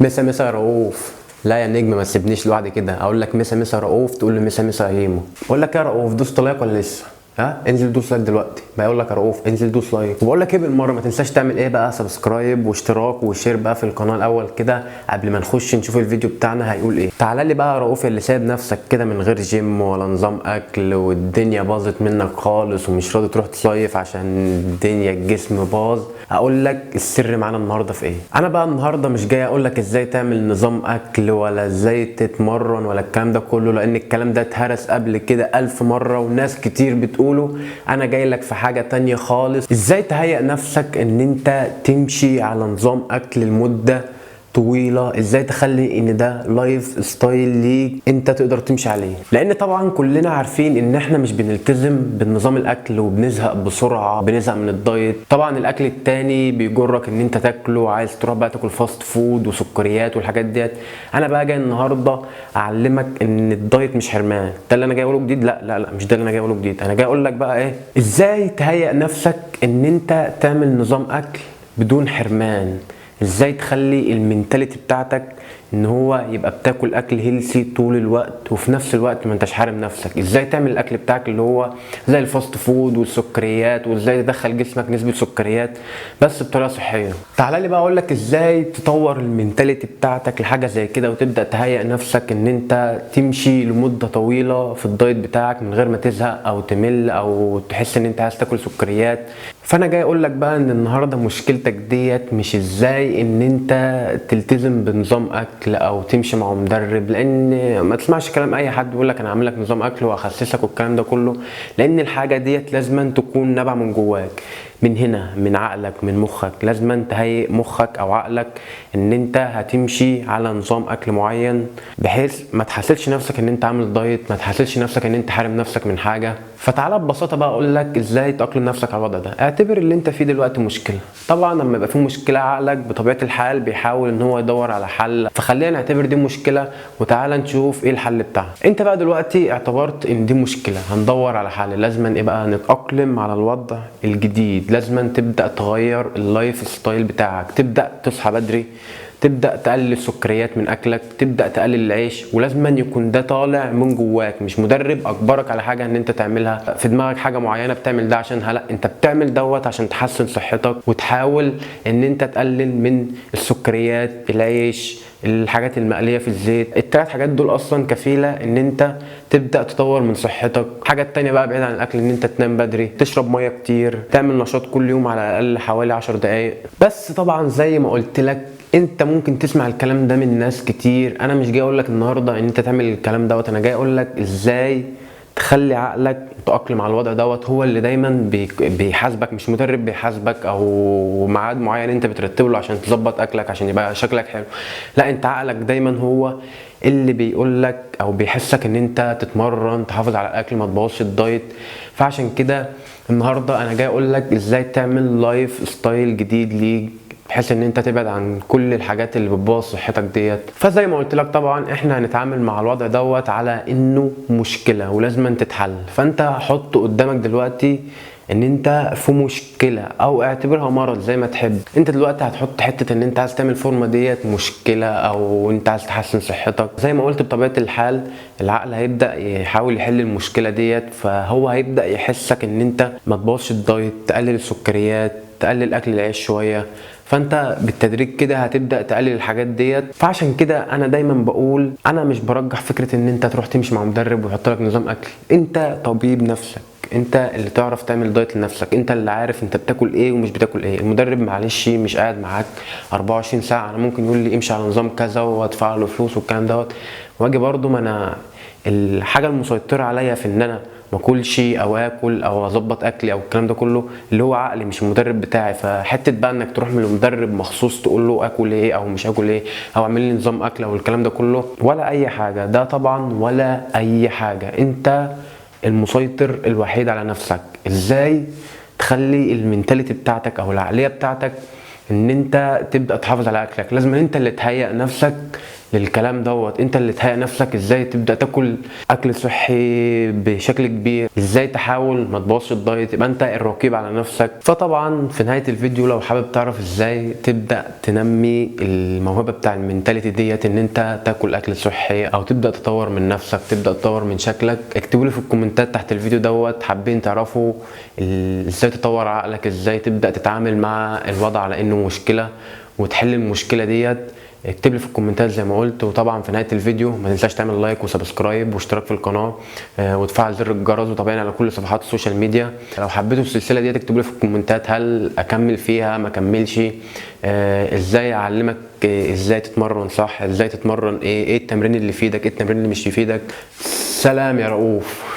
مسا مسا يا رؤوف. لا يا نجم ما تسيبنيش لوحدي كده، اقول لك مسا مسا يا رؤوف تقول لي مسا مسا يا هيمو. اقول لك يا رؤوف دوست like ولا لسه؟ ها انزل دوس like دلوقتي. بقول لك يا رؤوف انزل دوس like. وبقول لك ايه بالمرة، ما تنساش تعمل ايه بقى، subscribe واشتراك و share بقى في القناة الاول كده قبل ما نخش نشوف الفيديو بتاعنا هيقول ايه. تعالى لي بقى يا رؤوف اللي سايب نفسك كده من غير جيم ولا نظام اكل والدنيا باظت منك خالص ومش راضي تروح تصيف عشان الدنيا الجسم باظ. اقول لك السر معانا النهارده في ايه. انا بقى النهارده مش جاي اقول لك ازاي تعمل نظام اكل ولا ازاي تتمرن ولا الكلام ده كله، لان الكلام ده اتهرس قبل كده 1000 مرة وناس كتير بتقوله. انا جاي لك في حاجة تانية خالص، ازاي تهيئ نفسك ان انت تمشي على نظام اكل لمدة طويلة، ازاي تخلي ان ده lifestyle ليك انت تقدر تمشي عليه. لان طبعا كلنا عارفين ان احنا مش بنلتزم بالنظام الاكل وبنزهق بسرعة، بنزهق من ال diet. طبعا الاكل التاني بيجرك ان انت تاكله، عايز تروح بقى تاكل fast food وسكريات والحاجات ديت. انا بقى جاي النهارده اعلمك ان ال diet مش حرمان. ده اللي انا جاي اقوله جديد؟ لا لا لا، مش ده اللي انا جاي اقوله جديد. انا جاي اقول لك بقى ايه، ازاي تهيئ نفسك ان انت تعمل نظام اكل بدون حرمان، ازاي تخلي ال mentality بتاعتك ان هو يبقى بتاكل اكل healthy طول الوقت وفي نفس الوقت ما انتش حارم نفسك. ازاي تعمل الاكل بتاعك اللي هو زي ال fast food والسكريات، وازاي تدخل جسمك نسبة سكريات بس بطريقة صحية. تعالى لي بقى اقول لك ازاي تطور ال mentality بتاعتك لحاجة زي كده وتبدأ تهيئ نفسك ان انت تمشي لمدة طويلة في ال diet بتاعك من غير ما تزهق او تمل او تحس ان انت عايز تاكل سكريات. فانا جاي اقول لك بقى ان النهارده مشكلتك ديت مش ازاي ان انت تلتزم بنظام اكل او تمشي مع مدرب، لان ما تسمعش كلام اي حد بيقول لك انا عامل لك نظام اكل واخسسك والكلام ده كله، لان الحاجة ديت لازم تكون نابعة من جواك، من هنا، من عقلك، من مخك. لازم تهيئ مخك او عقلك ان انت هتمشي على نظام اكل معين بحيث ما تحسسش نفسك ان انت عامل diet، ما تحسسش نفسك ان انت حارم نفسك من حاجة. فتعالى ببساطة بقى اقول لك ازاي تأقلم نفسك على الوضع ده. اعتبر اللي انت فيه دلوقتي مشكلة. طبعا لما يبقى في مشكلة عقلك بطبيعة الحال بيحاول ان هو يدور على حل، فخلينا نعتبر دي مشكلة وتعالى نشوف ايه الحل بتاعها. انت بقى دلوقتي اعتبرت ان دي مشكلة، هندور على حل. لازم ايه بقى؟ نتأقلم على الوضع الجديد. لازم تبدأ تغير ال lifestyle بتاعك، تبدأ تصحى بدري، تبدأ تقلل السكريات من أكلك، تبدأ تقلل العيش، ولازم يكون ده طالع من جواك، مش مدرب أجبرك على حاجة إن أنت تعملها في دماغك حاجة معينة بتعمل ده عشانها. لا، أنت بتعمل دوت عشان تحسن صحتك وتحاول إن أنت تقلل من السكريات، العيش، الحاجات المقلية في الزيت. التلات حاجات دول أصلا كفيلة إن أنت تبدأ تطور من صحتك. الحاجة التانية بقى بعيد عن الأكل، إن أنت تنام بدري، تشرب مية كتير، تعمل نشاط كل يوم على الأقل حوالي 10 دقايق. بس طبعا زي ما قلت لك انت ممكن تسمع الكلام ده من ناس كتير. انا مش جاي اقول لك النهارده ان انت تعمل الكلام دوت، انا جاي اقول لك ازاي تخلي عقلك متأقلم على الوضع دوت. هو اللي دايما بيحاسبك، مش مدرب بيحاسبك او ميعاد معين انت بترتب له عشان تظبط اكلك عشان يبقى شكلك حلو. لا، انت عقلك دايما هو اللي بيقول لك او بيحسك ان انت تتمرن، تحافظ على الاكل، ما تبوظش ال diet. فعشان كده النهارده انا جاي اقول لك ازاي تعمل lifestyle جديد ليك بحيث ان انت تبعد عن كل الحاجات اللي بتبوظ صحتك ديت. فزي ما قلت لك طبعا احنا هنتعامل مع الوضع دوت على انه مشكلة ولازم تتحل. فانت حط قدامك دلوقتي ان انت في مشكلة او اعتبرها مرض زي ما تحب. انت دلوقتي هتحط حتة ان انت عايز تعمل فورمه ديت مشكلة او انت عايز تحسن صحتك. زي ما قلت بطبيعة الحال العقل هيبدا يحاول يحل المشكلة ديت، فهو هيبدا يحسك ان انت ما تبوظش ال diet، تقلل السكريات، تقلل اكل العيش شوية. فانت بالتدريج كده هتبدا تقلل الحاجات ديت. فعشان كده انا دايما بقول انا مش برجح فكرة ان انت تروح تمشي مع مدرب ويحط لك نظام اكل. انت طبيب نفسك، انت اللي تعرف تعمل diet لنفسك، انت اللي عارف انت بتاكل ايه ومش بتاكل ايه. المدرب معلش مش قاعد معاك 24 ساعة، انا ممكن يقول لي امشي على نظام كذا وادفع له فلوس والكلام دوت، واجي برضو ما انا الحاجة المسيطرة عليا في ان انا ما اكلش او اكل او اظبط اكلي او الكلام ده كله اللي هو عقلي مش المدرب بتاعي. فحته بقى انك تروح من المدرب مخصوص تقول له اكل ايه او مش اكل ايه او اعمل لي نظام اكل او الكلام ده كله ولا اي حاجة، ده طبعا ولا اي حاجة. انت المسيطر الوحيد على نفسك. ازاي تخلي ال mentality بتاعتك او العقلية بتاعتك ان انت تبدا تحافظ على اكلك؟ لازم انت اللي تهيئ نفسك للكلام دوت، انت اللي تهيئ نفسك ازاي تبدا تاكل اكل صحي بشكل كبير، ازاي تحاول ما تبوظش ال diet، يبقى انت الرقيب على نفسك. فطبعا في نهاية الفيديو لو حابب تعرف ازاي تبدا تنمي الموهبة بتاع ال mentality ديت، ان انت تاكل اكل صحي او تبدا تطور من نفسك، تبدا تطور من شكلك، اكتبوا لي في الكومنتات تحت الفيديو دوت حابين تعرفوا ازاي تطور عقلك، ازاي تبدا تتعامل مع الوضع على انه مشكلة وتحل المشكلة ديت. اكتب لي في الكومنتات زي ما قلت. وطبعا في نهاية الفيديو ما تنساش تعمل like و subscribe واشتراك في القناة، وتفعل زر الجرس، وتابعني على كل صفحات ال social media. لو حبيتوا السلسلة ديت اكتبوا لي في الكومنتات هل اكمل فيها ما اكملش، ازاي اعلمك، ازاي تتمرن صح، ازاي تتمرن ايه، ايه التمرين اللي يفيدك، ايه التمرين اللي مش يفيدك. سلام يا رؤوف.